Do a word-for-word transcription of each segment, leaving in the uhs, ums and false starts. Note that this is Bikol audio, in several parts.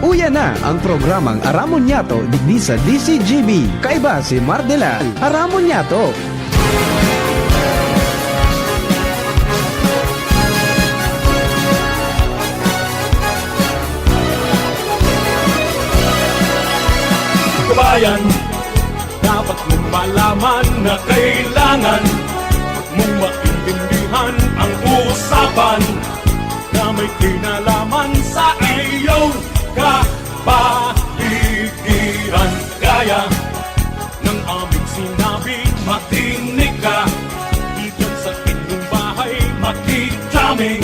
Uya na ang programang Aramon Nyato digdi sa D C G B. Kaiba si Mardela. Aramon Nyato. Kabayan, dapat mong malaman na kailangan mong maintindihan ang usapan na may kinalaman sa iyong kapaligiran. Kaya ng aming sinabi, makinig ka. Diyan sa inyong bahay, makikita kami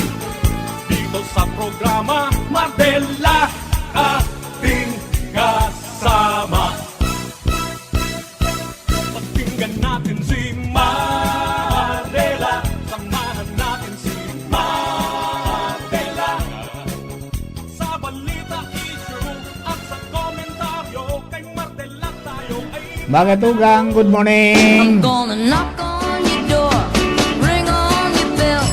dito sa programa Mardela, ating kasama. Pakinggan natin si Mardela. Samahan natin si Mardela. Sa balita, issue, at sa komentaryo, kay Mardela tayo ay Mga tugang, good morning. I'm gonna knock on your door, ring on your bell,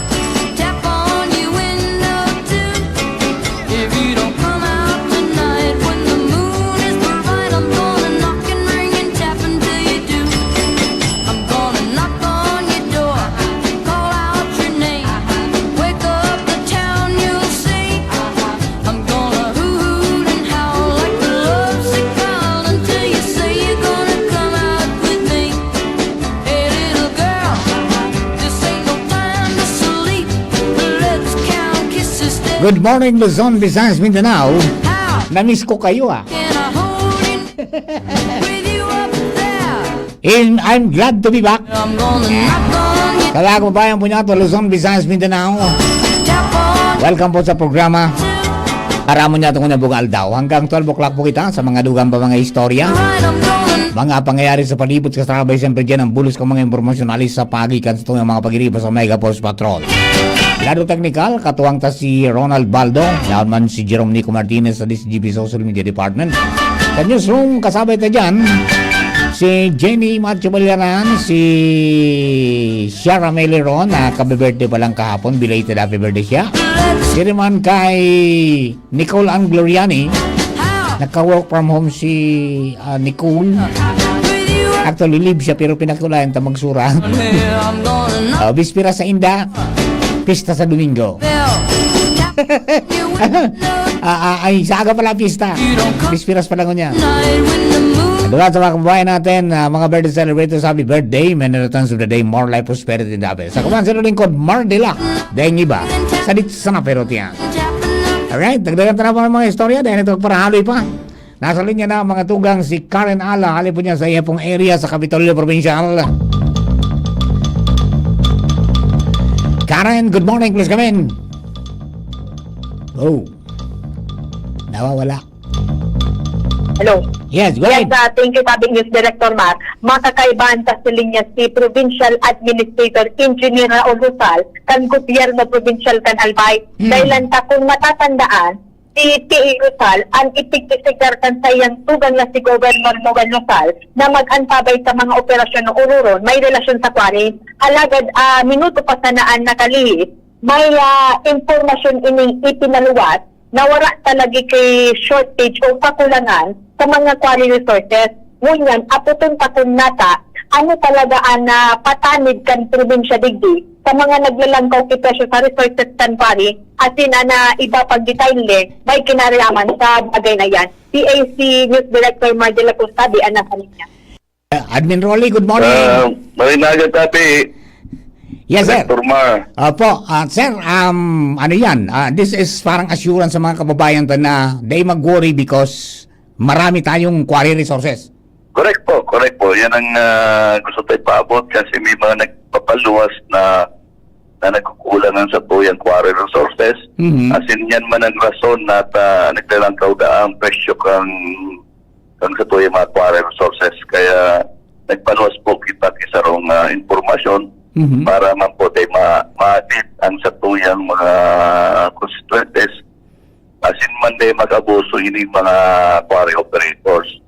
tap on your window too. If you don't come out tonight when the moon is bright, I'm gonna knock and ring and tap until you do. I'm gonna knock on your door, call out your name, wake up the town, you'll see. I'm gonna hoot and howl like a lovesick child until you say you're gonna come out with me. Hey, little girl, this ain't no time to sleep. Let's count kisses, step Good morning, Luzon, Visayas, Mindanao. How Namiss ko kayo, ah. Can I hold you with you up there? And I'm glad to be back. I'm gonna knock on your Sa lahat ng bayan po niya, to Luzon, Visayas, Mindanao. Tap on Welcome po sa programa. Aramon niya itong unang bugal daw. Hanggang twelve o'clock po kita sa mga dugang pa mga istorya. Right, I'm gonna Mga pangyayari sa palibot sa sabay, siyempre dyan ang bulos kong mga impormasyon alis sa pagikan sa itong mga pag-iriba sa Mega Force Patrol. Lado teknikal, katuwang ta si Ronald Baldo, yaon man si Jerome Nico Martinez sa D C G B Social Media Department. Sa newsroom, kasabay ta dyan, si Jenny Macho Balianan, si Shara Meleron, na kabe-birthday pa lang kahapon, belated happy birthday siya. Diri man kay Nicole Ann Gloriani, nagka-work from home si, ah, Nicole. Actually, leave siya, pero pinakiulayan ta magsurat. Ah, bispera sa inda, pista sa Domingo. Ah, ah, ay, sa aga pala pista. Bisperas pala ngunyan. Duwa sa mga kababayan natin, ah, mga birthday celebrators, happy birthday, many returns of the day, more life, prosperity, and happiness. Sa kuman, sa lingkod, Mardela, dahil iba, sa dit sana pero tiyan. Alright, dagdagan ta na po ang mga istorya, dahil ito parahaloy pa. Nasa linya na ang mga tugang si Karen Ala, hali po niya sa iya pong area sa Kapitolyo Provincial. Karen, good morning, please come in. Oh, nawawala. Hello. Yes, go Yes, ahead. ah, thank you, Tabi News Director Mar. Makakaibahan ta sa linya si Provincial Administrator Engineer Raul Rosal kan Gobyerno Provincial kan Albay. Mm. Dahil lang ta, kung matatandaan, si P A Rosal ang itigdesignarkan sa iyang tugang na si Governor Noel Rosal na mag-antabay sa mga operasyon na ururon may relasyon sa quarry. Alagad, ah, minuto pa sana an nakalihis, may, ah, impormasyon ining ipinaluwas na wara ta lagi ki shortage o kakulangan sa mga quarry resources. Ngunyan, apoton ta kun nata, ano talaga an, ah, patanid kan probinsya digdi sa mga naglalangkaw ki presyo sa resources kan quarry, asin an, ah, iba pang detalle may kinariraman sa bagay na yan. P A C News Director Mar de la Cruz Tabi, an nasa linya. Admin Rolly, good morning. Ah, maayong aga, Tabi. Yes, sir. Director Mar. Opo, ah, sir, um, ano yan? Ah, this is parang assurance sa mga kababayan ta na they mag-worry because marami tayong quarry resources. Correct po, correct po. Yan ang, ah, gusto tayo paabot kasi may mga nagpapaluwas na, na nagkukulang ang satuyang quarry resources. Mhm. Asin yan man ang rason na ta, naglalangkaw da ang presyo kang, kang satuyang mga quarry resources. Kaya nagpaluwas po kita ki sarong, ah, impormasyon Mhm. para man po tayo ma-, ma-meet ang satuyang mga constituentes. Asin man tayo mag-abuso ining mga quarry operators.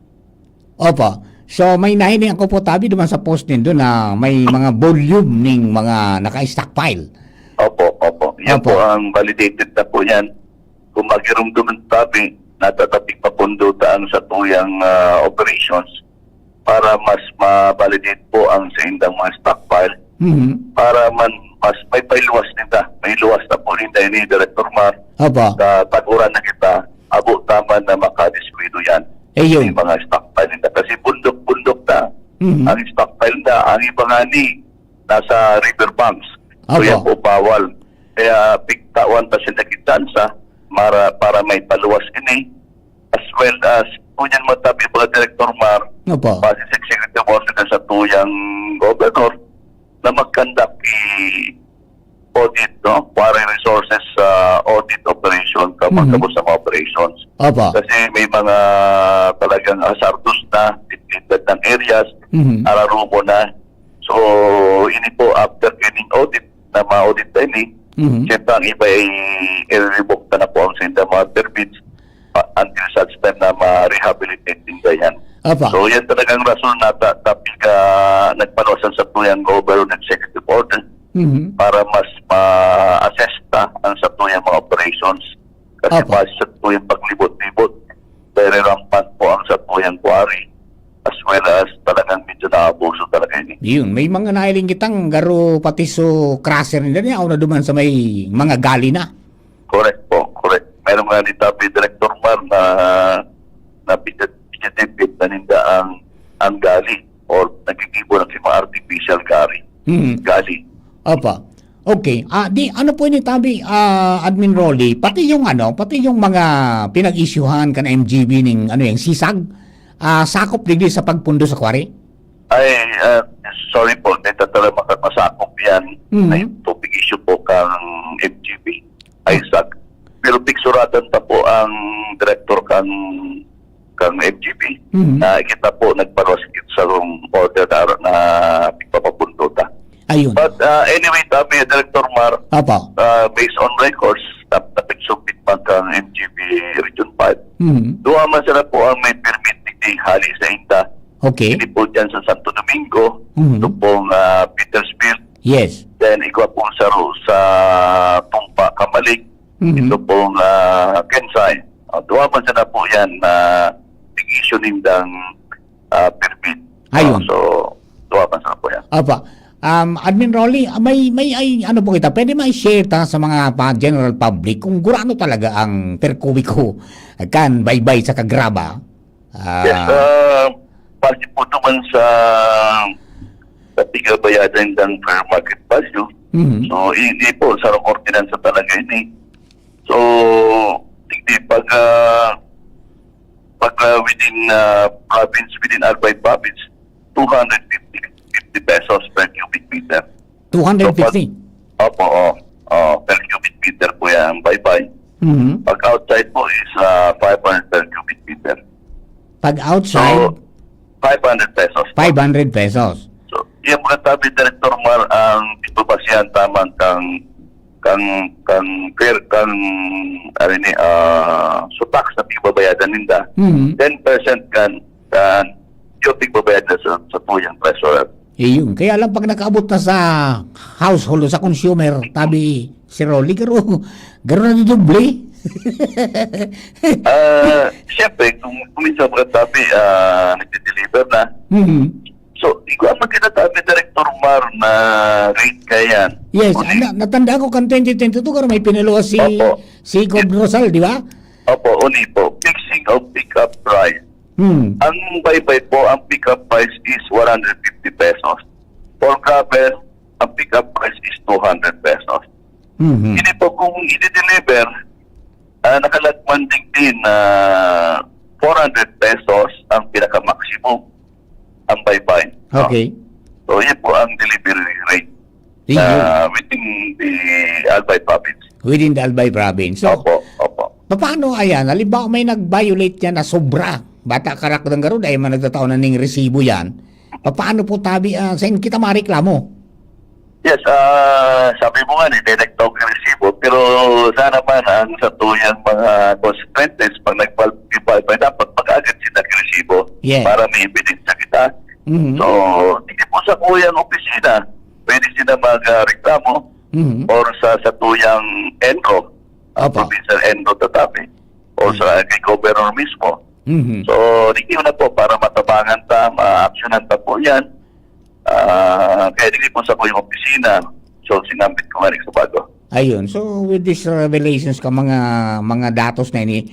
Opo. So, may nahiling ako po, Tabi, duman sa post nindo na may mga volume ning mga naka-stockpile. Opo, opo. Yan Opo. po ang validated na po yan. Kung magirumduman, Tabi, natatapik papundo ta ang satuyang, ah, operations para mas ma-validate po ang saindang mga stockpile, Mhm. para man mas may pailuwas ninda, may luwas na po ninda ini, Director Mar. Opo. Sa tag-uran na kita, abo taman na makadiskuido yan. Ayun. May mga stockpile ninda. Kasi bundok-bundok na Mhm. ang stockpile na. Ang iba nga ni, nasa river banks. So, Opo. yan po bawal. Kaya pigtawan ta sila kitsansa mara-, para may paluwas ini. As well as, ngunyan matabi mga Director Mar, Opo. base sa executive order na sa tuyang governor, na mag-conduct i-, audit, no? Quarry resources, ah, audit operation, kapag Mhm. tapos sa mga operations. Opo. Kasi may mga talagang hazardous na, dependent ng areas, Mhm. ararumo na. So, ini po, after kining audit, na ma-audit na ini, Mhm. siyempre, ang iba ay i-revoke na, na po ang saindang mga permits, pa-, until such time na ma-rehabilitate ninda yan. Apa. So, yan talagang rason na ta-, tapig, ah, nagpaluwas ang satuyang government executive order Mhm. para mas ma-assess ta ang satuyang mga operations. Kasi Apa. base sa satuyang paglibot-libot, very rampant po ang satuyang quarry, as well as talagang medyo naabuso talaga ini. Yun, may mga nahiling kitang garo pati so crusher nila niya, o na duman sa may mga gali na. Correct po, correct. Meron nga ni Tapi Director Mar na, na pinat-, pinatipid na ninda ang, ang gali or nagkikibo ng mga artificial gari. Mhm. Gali. Apa. Okay. Ah, di, ano po ini, Tabi, ah, Admin Rolly? Pati yung ano, pati yung mga pinag-isyuhan kan M G B ning, ano, yung sisag, ah, sakop digdi sa pagpundo sa quarry? Ay, ah, sorry po, di ta talaga maka-, masakop yan. Mhm. Ay, topic issue po kang M G B, ISAC. Pero piksuratan pa po ang direktor kang, kang M G B Mhm. na kita po nagparos sa order na, na pagpapapunduta. Ayun. But, ah, anyway, sabi ni Director Mar, Apa. ah, based on records, na, na pag-submit man kang M G B Region five, Mhm. duwa man sila po ang may permit digdi hali sa inda. Okay. Ini po dyan sa Santo Domingo, Mhm. ito pong, ah, Petersfield. Yes. Then, igwa pong saro sa Tumpa, Camalig. Mhm. Ito pong, ah, Kensay. Ah, duwa man sila po yan na nag-issue nindang, ah, permit. Ayun. Ah, so, duwa man sila po yan. Apa. Um, Admin Rolly, may, may, ay, ano po kita, pwede may share ta sa mga pa, general public kung gurano talaga ang per kubiko kan baybay sa kagraba? Ah. Yes, ah, base po naman sa, sa pigbabayadan ng fair market value. Mhm. So, hindi po, sa ordinansa talaga ini. So, hindi, pag, ah, pag, ah, within, ah, province, within Albay province, two hundred fifty, fifty pesos per cubic meter. Two hundred fifty? So, pag, opo, oh, oh, per cubic meter po yan, baybay. Mhm. Pag outside po is, ah, five hundred per cubic meter. Pag outside? So, five hundred pesos po. Five hundred pesos. So, yung mga tabi, Director Mar, ang ipabasihan tamang kang, kang, kang, per, kang, ano ni, ah, so tax na pigbabayadan ninda. Mhm. Ten percent kan, kan, yung pigbabayad na sa, sa tuyang treasurer. Iyon. Kaya lang pag nakaabot na sa household o sa consumer, tabi si Rolly, garo, garo na doble. Ah, siyempre, kung, kung minsan mga tabi, ah, nagde-deliver na. Mhm. So, igwa man kita tabi, Director Mar, na rate kaya yan. Yes, Uni- ana, natanda ko kan twenty twenty-two, garo may pinaluwas si, Opo. si Gov Rosal, di ba? Opo, uni po. Fixing of pick-up price. Hmm. Ang baybay po, ang pick-up price is one hundred fifty pesos. For gravel, ang pick-up price is two hundred pesos. Mhm. Ini po, kung i-deliver, ah, nakalagman din din na four hundred pesos ang pinaka-maximum, ang baybay. No? Okay. So, yun po ang delivery rate Ayun. ah, within the Albay province. Within the Albay province. So, Opo, opo. papaano, ayan, halimbawa may nag-violate yan na sobra, bata karakdang garo, dahil man nagtatao na ning resibo yan, papaano po tabi, ah, saan kita mareklamo? Yes, ah, sabi mo nga, ni, may nagtao ng resibo, pero sana man ang sa tuyang mga consequences, pag nag-file, nag-file pa, dapat mag-agad sila ng resibo Yes. para may ebidensya kita. Mhm. So, hindi po sa kuyang opisina, pwede sila mag, ah, reklamo Mhm. or sa, sa tuyang ENRO, ah, Opo. Provincial ENRO Tatapi. o sa kay Governor mismo. Mhm. So, di na po para matabangan ta, maaksyonan ta po yan. Ah, kaya dili po sa kuyang opisina. So, sinambit ko nga rin sa bago. Ayun. So, with these revelations ka, mga, mga datos na ini,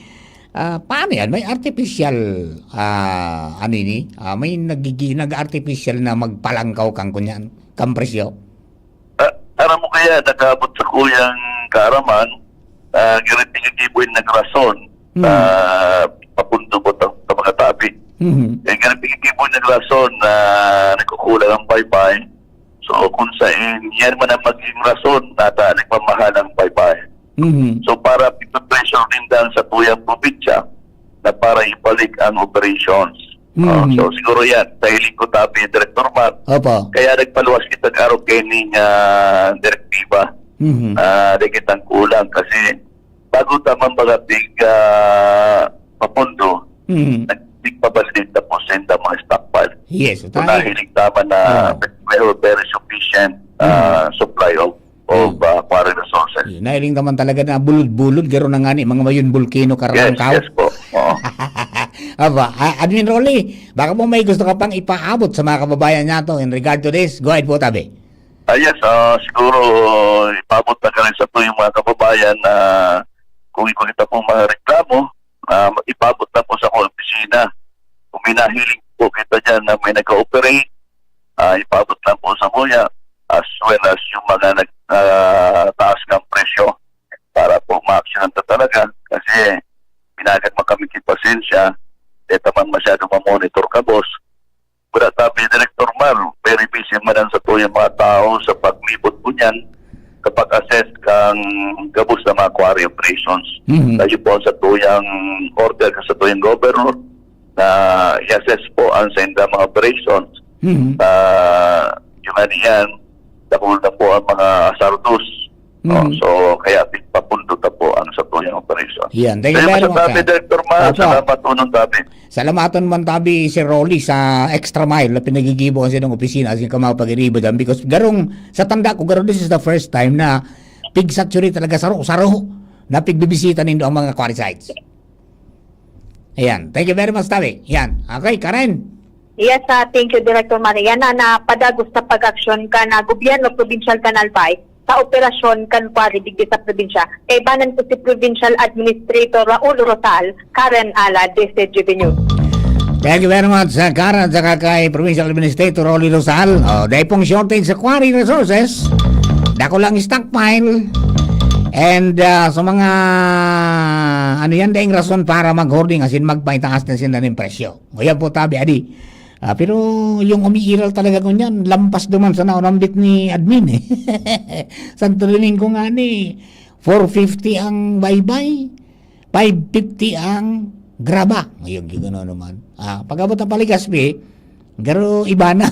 ah, paano yan? May artificial, ah, ano ini? Ah, may nagigi-, nag-artificial na magpalangkaw kang kunyan, kang presyo? Ah, aram mo kaya, nakaabot sa kuyang kaaraman, ah, girating gigibo yung nagrason Hmm. sa papundo ko ta-, sa mga tabi. Mhm. Eh, girating gigibo yung nagrason na nagkukulang ang baybay. So, kung sa in-, yan man ang magiging rason, nata, nagmamahal ang baybay. Mhm. So, para ipa-pressure din dahil sa tuyang probinsya na para ibalik ang operations. Oh, Mhm. so, siguro yan, sa hiling ko tabi, Director Mark, Opo. kaya nagpaluwas kita ng araw kaining, ah, direktiba. Mhm. Ah, di kitang kulang kasi bago ta man baga tig-, ah, papundo, Mhm. nag-, nagpabalidad na po sa inda mga stockpile. Yes, So, tayo. nahiling tama na Oo. very, very sufficient, ah, Mhm. supply of, of, Mhm. ah, quarry resources. Yun, nahiling naman talaga na bulod-bulod, garo na nga ni mga mayon bulkino Yes, karangkaw. yes po. Oo. Aba, ah, Admin Rolly, baka mo may gusto ka pang ipaabot sa mga kababayan nato in regard to this? Go ahead po, tabi. Ah, yes, ah, siguro, ipaabot na ka rin sa to yung mga kababayan na kung ikaw kita pong mga reklamo, ah, ipaabot na po sa akong opisina. Kung may nahiling po kita dyan na may nag-ooperate, ah, ipaabot lang po sa kuya, as well as yung mga nag-, ah, taas ng presyo para po ma-actionan ta talaga. Kasi pinagad man kami kin pasensya, di ta man masyado ma-monitor ka, boss. Wala, sabi ni Director Mar, very busy man ang satuyang mga tao sa paglibot po niyan, sa pag-assess kang gabos na mga quarry operations. Mhm. Tayo po ang satuyang order ka satuyang governor na i-assess po ang sa inda mga operations. Mhm. Ah, yung ano yan, dahil na po ang mga sardos. Oh, Mm. so, kaya pi-, papundo ta po ang satuyang operasyon. Yan. Thank you Kaya very much, masasabi, sir. Director Mar, Opo. salamat unong tabi. Salamaton man tabi, Sir Rolly, sa extra mile na pinagigibo ang sinong opisina, asin ka mga pag-iriba dyan. Because garong, sa tanda ko, garong this is the first time na pig-saturate talaga, saro-saro, na pigbibisita nindo ang mga quarry sites. Ayan. Thank you very much, tabi. Yan. Okay, Karen. Yes, ah, thank you, Director Maria. Na, na padagos na pag-aksyon ka na gobyerno probinsyal kan Albay sa operasyon kan quarry digdi sa probinsya. Kaibanan ko si Provincial Administrator Raul Rosal, Karen Ala, D C G B News. Thank you very much, uh, Karen, saka kay Provincial Administrator Rolly Rosal. Oh, dahil pong shortage sa quarry resources, dako lang stockpile, and, uh, sa mga, ano yan, daing rason para mag-hoarding, asin magpaitaas na sila ng presyo. O yan po, tabi, adi. Ah, pero yung umiiral talaga ko niyan, lampas duman sa naunambit ni admin, eh. Santo Domingo nga ni, four fifty ang baybay, five fifty ang graba. Ayun, gigano naman. Ah, pag-abot ng Paligaspi, garo iba na.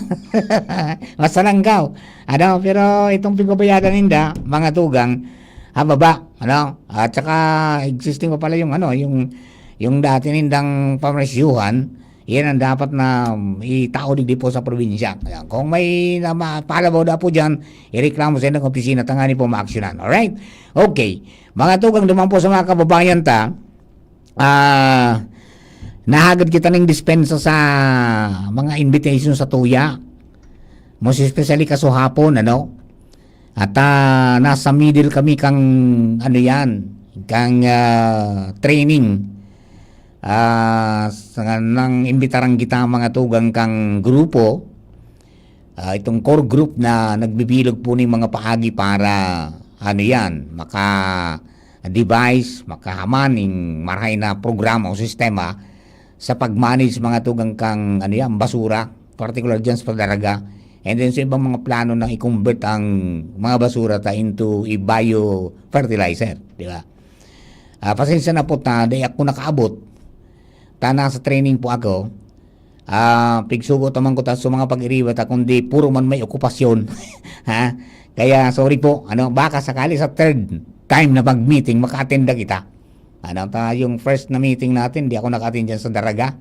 Mas talanggaw. Ano, pero itong pigbabayadan ninda, mga tugang, ha, baba, ano? At saka, existing pa pala yung, ano, yung, yung dati nindang pamasyuhan, yan ang dapat na, um, itao digdi po sa probinsya. Ayan. Kung may na ma-, palabaw na po dyan, ireklamo sa inyong opisina, tangani po maaksyonan. Alright? Okay. Mga tugang, duman po sa mga kababayan ta, ah, nahagad kita ning dispensa sa mga invitation sa tuya. Most especially kasuhapon, ano? At, ah, nasa middle kami kang, ano yan, kang, ah, training. Ah, sa, nang imbitaran kita mga tugang kang grupo, ah, itong core group na nagbibilog po ning mga paagi para, ano yan, maka-devise, makahaman ning marahay na programa o sistema sa pag-manage mga tugang kang, ano yan, basura, particular dyan sa Padaraga. And then sa ibang mga plano na i-convert ang mga basura ta into a biofertilizer, di ba? Ah, pasensya na po ta, di ako nakaabot. Ta, nasa training po ako. Ah, pigsugo ta man ko ta sa mga pag-iriba ta, kundi puro man may okupasyon. Ha? Kaya sorry po, ano, baka sakali sa third time na mag-meeting, maka-attend na kita. Ano, ta, yung first na meeting natin, di ako naka-attend dyan sa Daraga.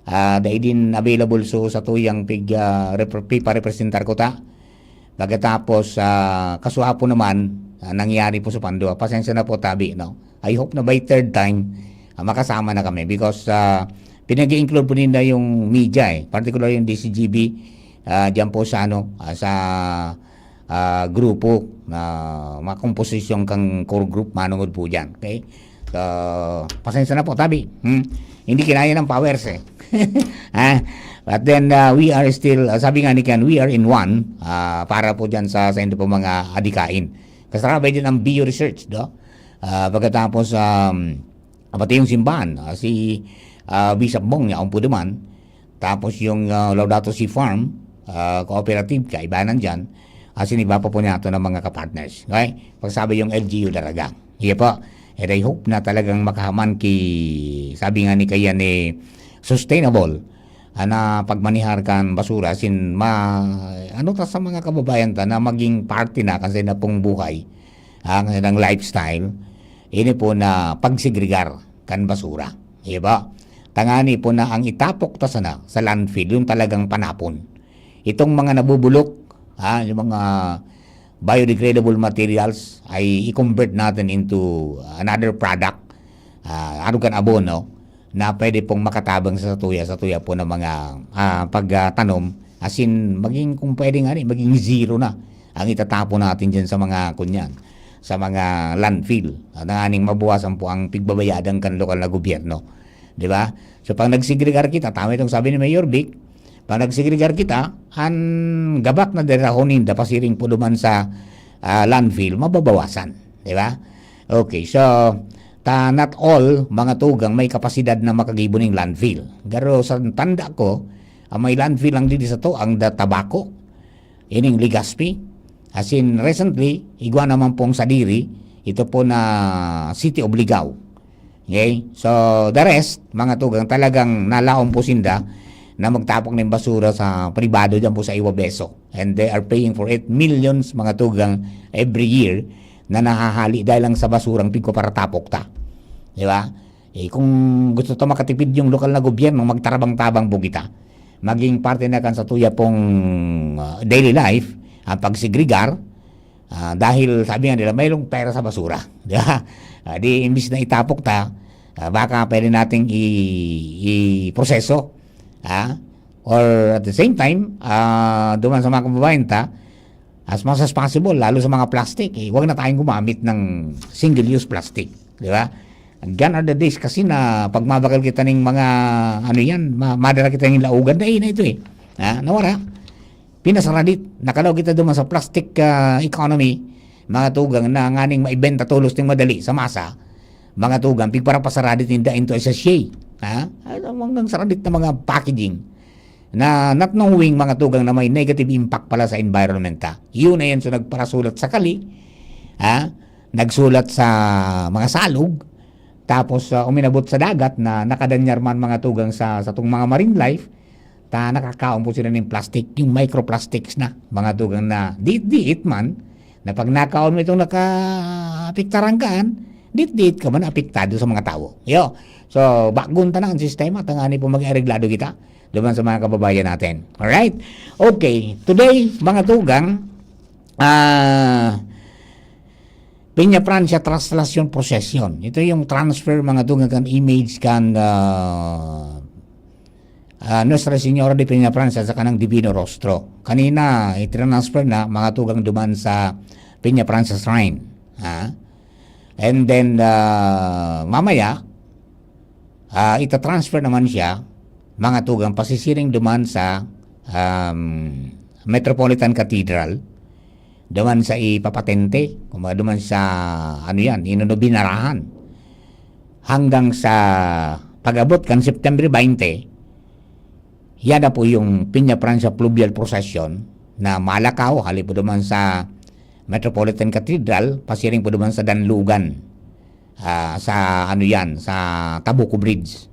Ah, dai din available so sa tuyang pig, ah, repre-, piparepresentar ko ta. Pagkatapos, ah, kasuhapon naman, ah, nangyari po sa pandua. Pasensya na po, tabi, no? I hope na by third time, makasama na kami because, ah, pinag-i-include po ninda yung media, eh, particular yung D C G B, ah, diyan po sa ano, ah, sa, ah, grupo na mga komposisyon kang core group manungod po diyan, okay? So, pasensya na po, tabi. Hmm? Hindi kinaya ng powers, eh. Ah, but then, ah, we are still, ah, sabi nga ni Ken, "We are in one," ah, para po diyan sa, sa indo po mga adikain. Kasabay din ang Bio Research, no? Ah, pagkatapos, um, pati yung simbahan, ah, si, ah, Bishop Bong, yaon po duman. Tapos yung, ah, Laudato Si Farm, ah, Cooperative, kaibanan diyan. Asin iba pa po niya ito ng mga kapartners. Okay? Pagsabi yung L G U Daraga. Iya po. And I hope na talagang makahaman ki, sabi nga ni kaya ni sustainable, ah, na pagmanihar kan basura, sin ma-, ano ta sa mga kababayan ta na maging parte na kasi na pong buhay, ah, kasi ng lifestyle, ini po na pagsegregar kan basura. Iya ba? Tangani po na ang itapok ta sana sa landfill, yung talagang panapon. Itong mga nabubulok, ah, yung mga biodegradable materials ay i-convert natin into another product, ah, arog kan abono na pwede pong makatabang sa satuya, satuya po ng mga, ah, pagtanom. Asin, maging, kung pwede nga ni, maging zero na ang itatapon natin dyan sa mga, kunyan, sa mga landfill. At nganing mabawasan po ang pigbabayadan kan lokal na gobyerno. Di ba? So, pag nagsegregar kita, tama itong sabi ni Mayor Vic, pag nagsegregar kita, an gabak na derahon ninda pasiring po duman sa, ah, landfill, mababawasan. Di ba? Okay, so, ta, not all mga tugang may kapasidad na makagibo ning landfill. Pero sa tanda ko, ang may landfill lang didi sa to, ang da Tabaco, ining Legazpi. As in, recently, igwa naman pong sadiri, ito po na City of Ligao. Okay? So, the rest, mga tugang, talagang nalaom po sinda na magtapok ng basura sa pribado dyan po sa Iwabeso. And they are paying for it millions, mga tugang, every year na nahahali dahil lang sa basurang pigpaparatapok ta. Di ba? Eh, kung gusto ta makatipid yung lokal na gobyerno, magtarabang-tabang po kita. Maging parte na kan satuya pong, ah, daily life, ang pagsegregar, ah, dahil sabi nga nila, "Mayroong pera sa basura." Di ba? Ah, di imbis na itapok ta, ah, baka pwede nating i-, i-proseso. Ah? Or at the same time, ah, duman sa mga kababayan ta, as much as possible, lalo sa mga plastic, eh, wag na tayong gumamit ng single-use plastic, di ba? Gone are the days kasi na pag mabakal kita ning mga, ano yan, ma-, madara kita ning laugan, na, eh, na ito eh. Ha? Nawara. Pinasaradit. Nakalaw kita duman sa plastic, ah, economy, mga tugang na nganing maibenta tolos ning madali sa masa, mga tugang, pigparapasaradit ninda into a sachet. Ha? Ano, hanggang saradit na mga packaging na not knowing, mga tugang, na may negative impact pala sa environment ta. Yun na yan, so nagparasulat sa kali, ha? Nagsulat sa mga salog, tapos, ah, uminabot sa dagat na nakadanyar man, mga tugang, sa, sa tong mga marine life, ta nakakaon po sila ning plastic, yung microplastics na, mga tugang, na diit-diit man, na pag nakaon mo itong nakaapektaran kaan, diit-diit ka man apektado sa mga tawo. Yo. So, bagon ta na ang sistema, tangani po mag-areglado kita duman sa mga kababayan natin. Alright? Okay. Today, mga tugang, ah, Peña Francia Traslación Procession. Ito yung transfer, mga tugang, kan image kan, ah, ah, Nuestra Señora de Peña Francia sa kanang Divino Rostro. Kanina, itransfer na, mga tugang, duman sa Peña Francia Shrine. Ha? And then, ah, mamaya, ah, itatransfer naman siya, mga tugang, pasisiring duman sa, um, Metropolitan Cathedral, duman sa ipapatente, kumbaga duman sa, ano yan, inunubinarahan. Hanggang sa pag-abot kan September twenty, yan na po yung Peña Francia Fluvial Procession na malakaw, hali po duman sa Metropolitan Cathedral, pasiring po duman sa Danlugan, ah, sa, ano yan, sa Tabuco Bridge.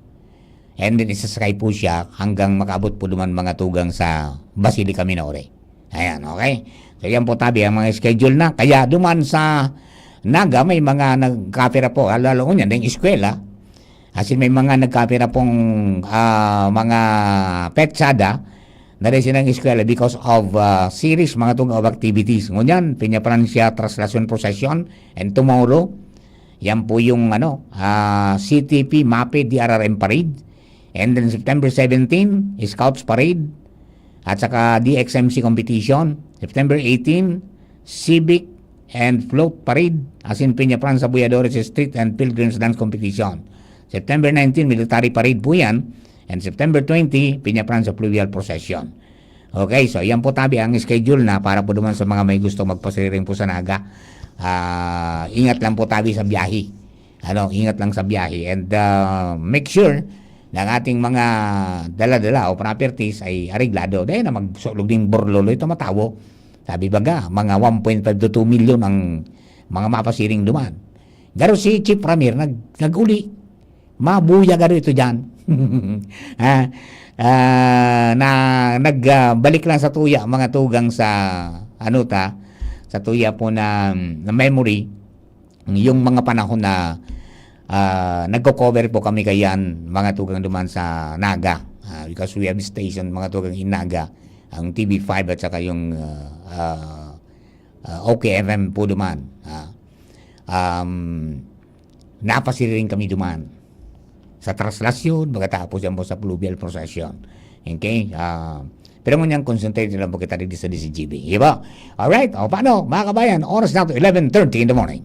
And then, isasakay po siya hanggang makaabot po duman, mga tugang, sa Basilica Minore. Ayan, okay? So, yan po, tabi, ang mga schedule na. Kaya duman sa Naga, may mga nagkapira po. Lalo, lalo ngunyan, dahil eskwela. As in, may mga nagkapira pong, ah, mga petsada na rin silang eskwela because of, ah, series, mga tugang, of activities. Ngunyan, Peña Francia Traslación Procession, and tomorrow, Yan po yung ano, ah, C T P MAPEH D R R M Parade. And then September seventeen, Scouts Parade. At saka D X M C Competition. September eighteen, Civic and Float Parade. As in Peñafrancia Bueyadores Street and Pilgrims Dance Competition. September nineteen, Military Parade po yan. And September twenty, Peñafrancia Fluvial Procession. Okay, so yan po tabi ang schedule na para po naman sa mga may gusto magpasiriring po sa Naga. Ah, ingat lang po tabi sa biyahe. Ano, ingat lang sa biyahe. And ah, make sure na ang ating mga dala-dala o properties ay areglado. Dahil na magsulog ding borlolo ito matawo. Sabi baga, mga one point five to two million ang mga mapasiring duman. Garo si Chief Ramir nag, nag-uli. Mabuya garo ito dyan. Ah, ah, na nagbalik lang sa tuya, mga tugang sa ano ta, sa tuya po na, na memory, yung mga panahon na ah, nagko-cover po kami kayan, mga tugang duman sa Naga. Ah, because we have station, mga tugang in Naga, ang T V five at saka yung ah, ah, ah, O K F M po duman. Ah, um, napasiriring kami duman sa Traslasyon, pagkatapos yan po sa Fluvial Procession. Okay? Ah, pero ngunyan, concentrate lang po kita dito sa D Z G B. Di ba? Alright. O, paano, mga kabayan? Oras na to, eleven thirty in the morning.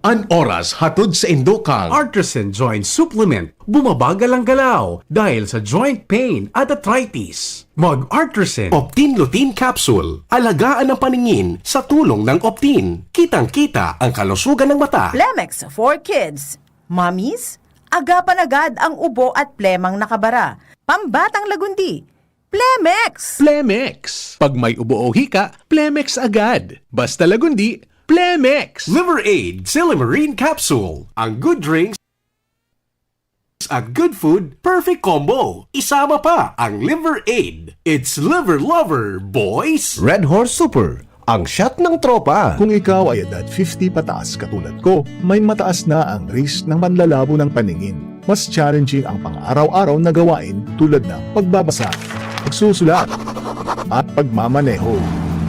An oras hatod sa indokang Artisan Joint Supplement. Bumabagal ang galaw dahil sa joint pain at arthritis. Mag Artisan Optin Lutein Capsule. Alagaan ang paningin sa tulong ng Optin. Kitang-kita ang kalusugan ng mata. Plemex for Kids. Mommies, agapan agad ang ubo at plemang nakabara. Pambatang lagundi. Plemex! Plemex. Pag may ubo o hika, Plemex agad. Basta lagundi, Plemex. Liver Aid Silymarin Capsule. Ang good drinks at good food, perfect combo. Isama pa ang Liver Aid. It's Liver Lover, boys! Red Horse Super, ang shot ng tropa. Kung ikaw ay edad fifty pataas katulad ko, may mataas na ang risk ng panlalabo ng paningin. Mas challenging ang pang-araw-araw na gawain tulad ng pagbabasa, pagsusulat, at pagmamaneho.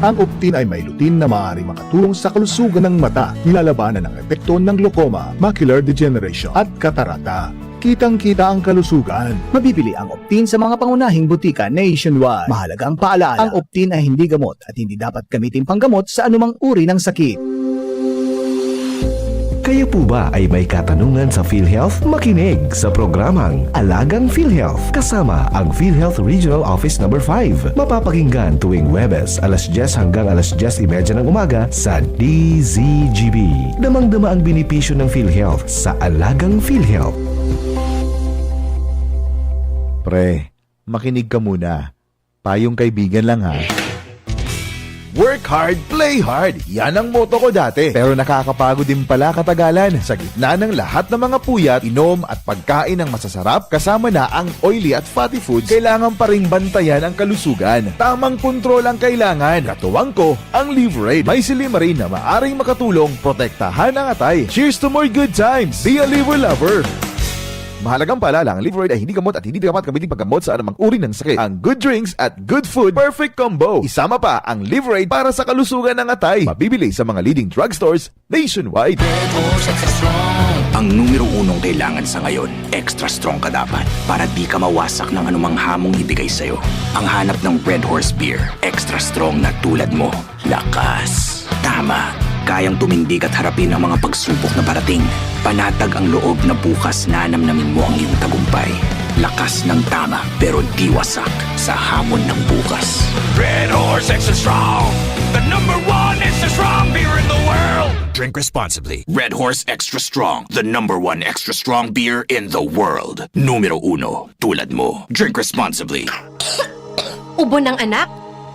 Ang Optin ay may lutein na maaaring makatulong sa kalusugan ng mata, nilalabanan ang epekto ng glaucoma, macular degeneration, at katarata. Kitang-kita ang kalusugan. Mabibili ang Optin sa mga pangunahing butika nationwide. Mahalagang paalala, ang Optin ay hindi gamot at hindi dapat gamitin panggamot sa anumang uri ng sakit. Kayo po ba ay may katanungan sa PhilHealth? Makinig sa programang Alagang PhilHealth kasama ang PhilHealth Regional Office Number five. Mapapakinggan tuwing Huwebes alas dyes hanggang alas dyes y media ng umaga sa D Z G B. Damang-dama ang benepisyo ng PhilHealth sa Alagang PhilHealth. Pre, makinig ka muna. Payong kaibigan lang ha. Work hard, play hard. Yan ang motto ko dati. Pero nakakapagod din pala katagalan. Sa gitna ng lahat ng mga puyat, inom at pagkain ng masasarap, kasama na ang oily at fatty foods, kailangan pa ring bantayan ang kalusugan. Tamang kontrol ang kailangan. Katuwang ko, ang Liverade. May silymarin na maaring makatulong protektahan ang atay. Cheers to more good times! Be a Liver Lover! Mahalagang paalala, ang Liverade ay hindi gamot at hindi dapat gamitin paggamot sa anumang uri ng sakit. Ang good drinks at good food, perfect combo. Isama pa ang Liverade para sa kalusugan ng atay. Mabibili sa mga leading drugstores nationwide. Ang numero unong kailangan sa ngayon, extra strong ka dapat para di ka mawasak ng anumang hamong ibigay sa'yo. Ang hanap ng Red Horse Beer, extra strong na tulad mo. Lakas. Tama. Kayang tumindig at harapin ang mga pagsubok na parating. Panatag ang loob na bukas nanamnamin mo ang iyong tagumpay. Lakas ng tama pero di wasak sa hamon ng bukas. Red Horse Extra Strong, the number one extra strong beer in the world. Drink responsibly. Red Horse Extra Strong, the number one extra strong beer in the world. Numero uno, tulad mo. Drink responsibly. Ubo ng anak?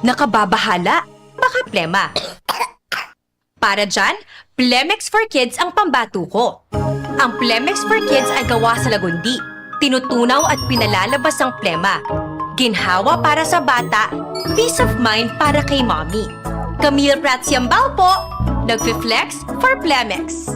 Nakababahala? Baka plema. Para dyan, Plemex for Kids ang pambato ko. Ang Plemex for Kids ay gawa sa lagundi, tinutunaw at pinalalabas ang plema. Ginhawa para sa bata, peace of mind para kay mommy. Camille Prats Yambao po, nagfi-flex for Plemex.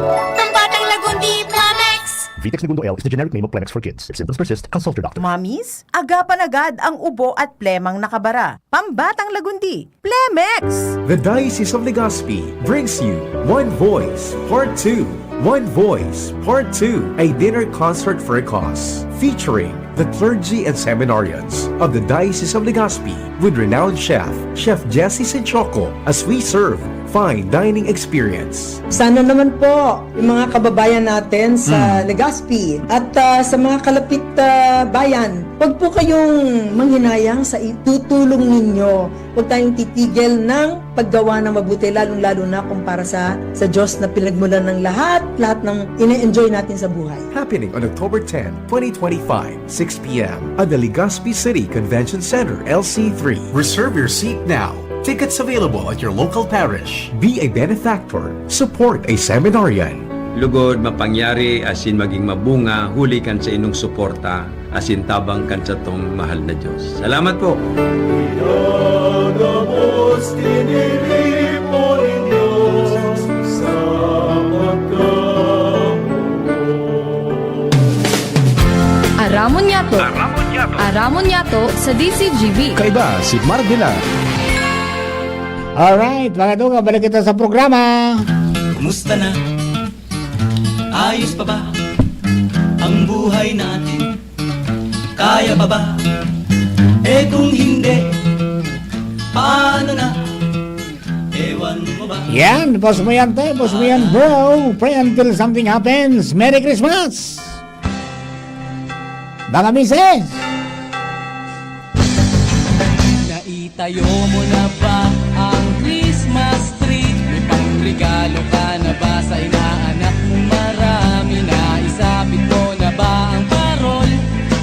Pambatang Lagundi, Plemex! Vitex Negundo L is the generic name of Plemex for kids. If symptoms persist, consult your doctor. Mommies, agapan agad ang ubo at plemang nakabara. Pambatang Lagundi, Plemex! The Diocese of Legazpi brings you One Voice Part two. One Voice Part two, a dinner concert for a cause, featuring the clergy and seminarians of the Diocese of Legazpi with renowned chef, Chef Jesse Sinchoco, as we serve fine dining experience. Sana naman po, yung mga kababayan natin sa Hmm. Legazpi at, ah, sa mga kalapit, ah, bayan, wag po kayong manghinayang sa itutulong ninyo. Huwag tayong titigil ng paggawa ng mabuti, lalong-lalo na kung para sa, sa Diyos na pinagmulan ng lahat, lahat ng ine-enjoy natin sa buhay. Happening on October ten, twenty twenty-five, six p m at the Legazpi City Convention Center, L C three. Reserve your seat now. Tickets available at your local parish. Be a benefactor. Support a seminarian. Lugod, mapangyari asin maging mabunga huli kan saindong suporta asin tabang kan satong mahal na Diyos. Salamat po! Pinagabos, tiniripo nin Diyos sa pagkamuot. Aramon Yato. Aramon Yato. Aramon Yato sa D Z G B. Kaiba si Mark Villar. Alright, mga tugang, balik kita sa programa. Kumusta na? Ayos pa ba ang buhay natin? Kaya pa ba? Eh, kung hindi, paano na? Ewan mo ba? Yan, pause mo yan, te. Pause mo yan, bro. Pray until something happens. Merry Christmas! Mga misis! Naitayo mo na ba ang Christmas tree? May pangregalo ka na ba sa inaanak mong marami? Naisapit mo na ba ang parol?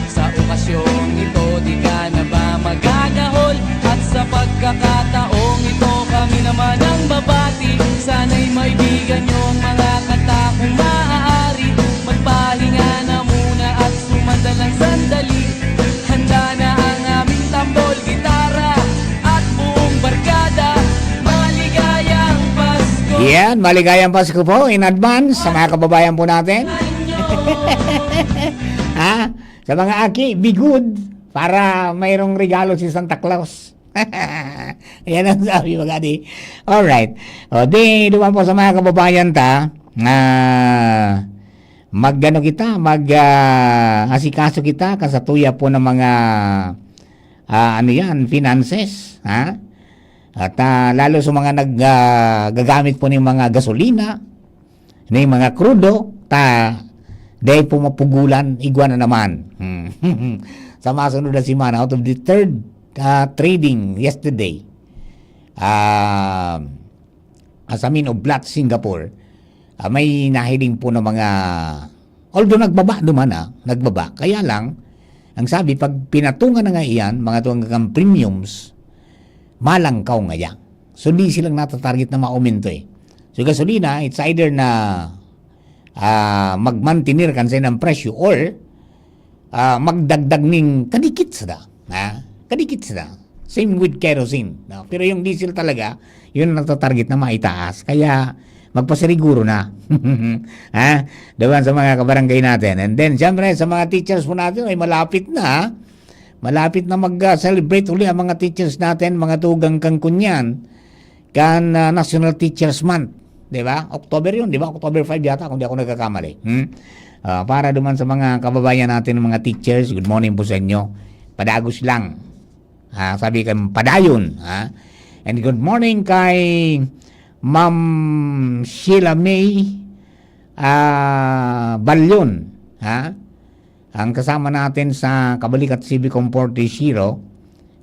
Sa okasyong ito, di ka na ba magagahol? At sa pagkakataong ito, kami naman ang babati. Sana'y maibigan niyo ang mga kanta kung maaari. Magpahinga na muna at sumandal ng sandali. Handa na ang aming tambol, gitara, at buong barkada. Maligayang Pasko! Yan, maligayang Pasko po in advance sa mga kababayan po natin. Ha? Sa mga aki, be good para mayroong regalo si Santa Claus. Yan ang sabi, mga di. Alright. O, di, duman po sa mga kababayan ta, ah, mag-ano kita, mag, ah, asikaso kita, kan satuya po ng mga, ah, ano yan, finances, ha? At, ah, lalo sa mga nag, ah, gagamit po ng mga gasolina, na yung mga krudo, ta, dahil po mapugulan, igwa na naman. Hmm. Sa masunod na semana, out of the third, ah, trading yesterday, ah, as a mean of Platts Singapore, ah, may nahiling po ng mga, although nagbaba duman, ah, nagbaba. Kaya lang, ang sabi, pag pinatungan na nga iyan, mga tuwang kang premiums, malangkaw ngaya. So, di silang natatarget na maumento eh. So, gasolina, it's either na, ah, magmantener kan sa ng presyo or, ah, magdagdag ning kadikit sada. Ha? Kadikit sada. Same with kerosene. No? Pero yung diesel talaga, yun ang natatarget na maitaas. Kaya, magpasiguro na. Ha? Diba sa mga kabarangay natin? And then, syempre, sa mga teachers po natin, ay malapit na, ha? Malapit na mag-celebrate uli ang mga teachers natin, mga tugang kan kunyan, kan, ah, National Teachers Month, di ba? October yun, di ba? October five yata, kung di ako nagkakamali. Hmm? Ah, para duman sa mga kababayan natin, mga teachers, good morning po sa inyo. Padagos lang. Ah, sabi kan padayon, ha? And good morning kay Ma'am Sheila May, ah, Balyon, ha? Ang kasama natin sa Kabalikat Civicom four three zero,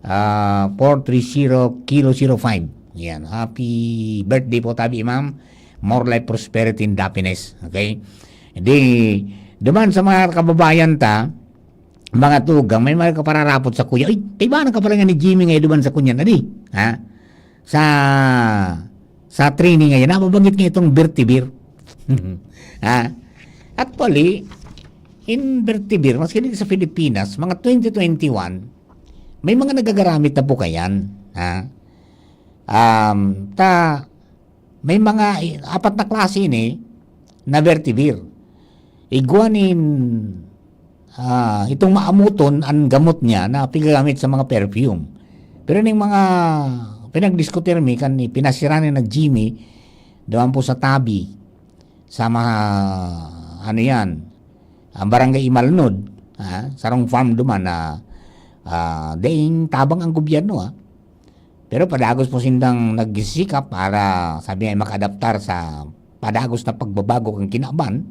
ah, four three zero Kilo zero five. Yan. Happy birthday po tabi, ma'am. More life, prosperity, and happiness. Okay? Di, duman sa mga kababayan ta, mga tugang, may mga kapararapot sa kuya. Uy, kaibahan ka pala nga ni Jimmy nga duman sa kunya na di. Ha? Sa, sa training ngayon, nababanggit nga itong Bertibir. Ha? Actually, in Bertibir, maski dito sa Pilipinas, mga twenty twenty-one, may mga nagagaramit na po kayan. Ha? Um, ta, may mga, apat na klase ini, na Bertivir. Igwa nin, ah, itong maamuton an gamot niya na pigagamit sa mga perfume. Pero ning mga pinagdiskutir mi kan ipinasira ni na Jimmy, duman po sa tabi, sa mga, ano yan, ang barangay Imalnod, ah, sarong farm duman na, ah, daing tabang ang gobyerno, ah. Pero padagos po sindang nagsisikap para, sabi nga, makaadaptar sa padagos na pagbabago kan kinaban,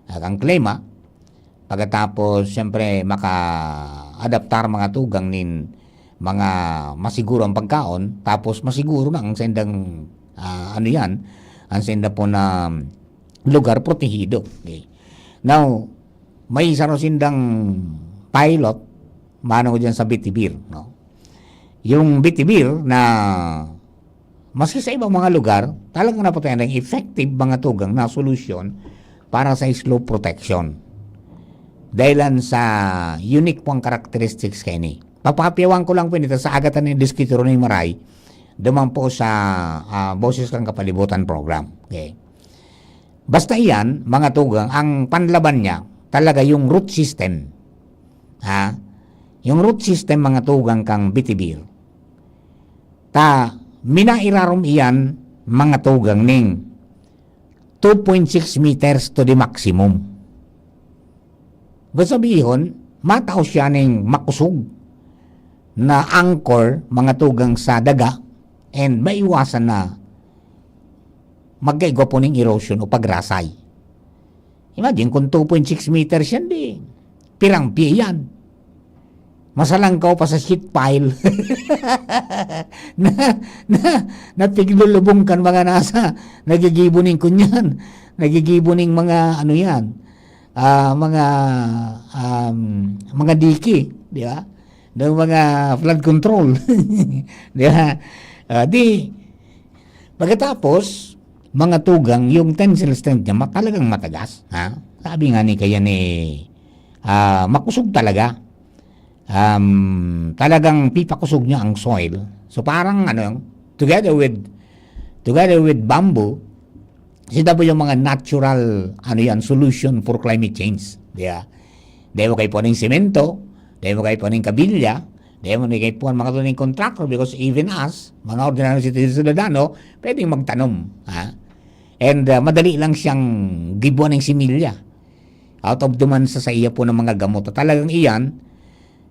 ah, kan klima. Pagkatapos, siyempre, makaadaptar mga tugang nin mga masiguro ang pagkaon, tapos masiguro na ang sendang, ah, ano yan, ang senda po na lugar protehido. Okay. Now, may isa ro sindang pilot, mano dyan sa Bitibir, no? Yung Bitibir na maski sa ibang mga lugar, talagang napatayan ng effective mga tugang na solusyon para sa slope protection. Dahilan sa unique pong characteristics kaini. Papapiyawan ko lang po nito sa agatan ni Diskitiro ni Maray, duman po sa, ah, Boses kan Kapalibutan program. Okay. Basta iyan, mga tugang, ang panlaban niya, talaga yung root system. Ha? Yung root system, mga tugang, kang Bitibir. Ta, minairarom iyan, mga tugang, ning two point six meters to the maximum. Ibig sabihon, matao siya ning makusog na anchor, mga tugang, sa daga, and maiwasan na magkaigwa po ning erosion o pagrasay. Imagine kung two point six meters yan, di pirang pye yan. Masalangkaw pa sa sheet pile. Na, na, napiglulubong kan mga nasa, nagigibo ning kunyan, nagigibo ning mga, ano yan, ah, mga, um, mga dike, di ba? Ng mga flood control. Di ba? Ah, di, pagkatapos, mga tugang, yung tensile strength niya, ma-, talagang matagas, ha? Sabi nga ni kaya ni, ah, makusog talaga. Um, talagang pipakusog niya ang soil. So, parang, ano, together with, together with bamboo, sila po yung mga natural, ano yan, solution for climate change. Di ba? Di mo kayo po ng semento, di mo kayo po ng kabilya, di mo kayo po ang mga tuning contractor, because even us, mga ordinaryo citizen, ciudadano, pwedeng magtanom. Ha? And, ah, madali lang siyang gibuan ng similya. Out of duman sa, sa iya po ng mga gamot. At talagang iyan,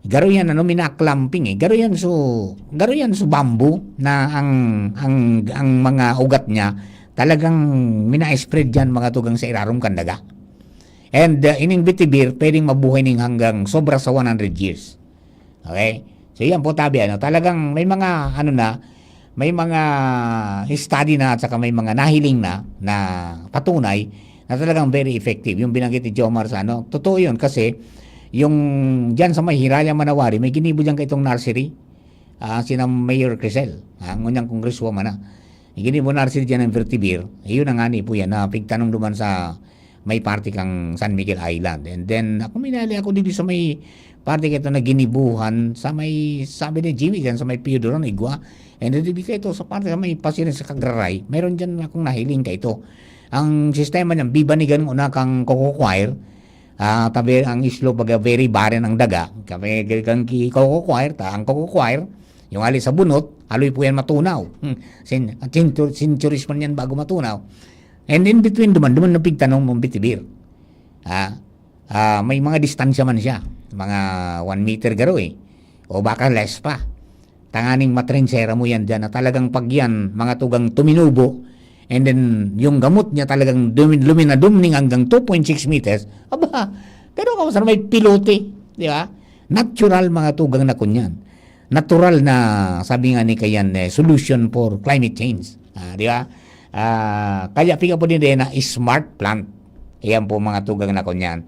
garo yan, ano, mina-clumping eh. Garo yan so, garo yan so bamboo na ang, ang, ang mga ugat niya, talagang mina-spread yan, mga tugang, sa irarom kan daga. And, uh, ining bitibir, pwedeng mabuhay ning hanggang sobra sa one hundred years. Okay? So, yan po, tabi, ano, talagang may mga, ano na, may mga study na at saka may mga nahiling na, na patunay na talagang very effective. Yung binanggit ni Jomar sa, ano, totoo yun kasi yung dyan sa may Hiraya, Manawari, may ginibo dyan kaitong nursery, ah, sina Mayor Crisel, ah, ngunyan congresswoman na. Ginibo nursery dyan ng Vertibir, yun ang ani po yan, na pigtanom duman sa may parte kang San Miguel Island. And then, ako, minali ako dito sa may parte kito na ginibuhan, sa may, sabi ni Jimmy dyan, sa may Pioduran, Igwa. And then, dito kaito, sa parte sa may Pasirin sa Kagraray, meron dyan akong nahiling kaito. Ang sistema niyan, bibanigan mo na kang Coco Choir, ah, tabi ang islo, baga very barren ang daga. Kami, kang ki-, Coco Choir, ta, ang Coco Choir, yung ali sa bunot, haloy po yan matunaw. Hmm. Sin-, centu-, centuries man yan bago matunaw. And in between duman, duman na pigtanom mong bitibir. Ah, ah, may mga distansya man siya. Mga one meter garo eh. O baka less pa. Tanganing matrensera mo yan dyan na talagang pag yan, mga tugang tuminubo, and then yung gamot niya talagang dumi-, luminadumning hanggang two point six meters, aba, pero kamo sana may pilote, di ba? Natural, mga tugang, na kunyan. Natural na, sabi nga ni Kayan, eh, solution for climate change. Ah, di ba? Ah, kaya piga po din na smart plant. Ayan po, mga tugang, na kunyan.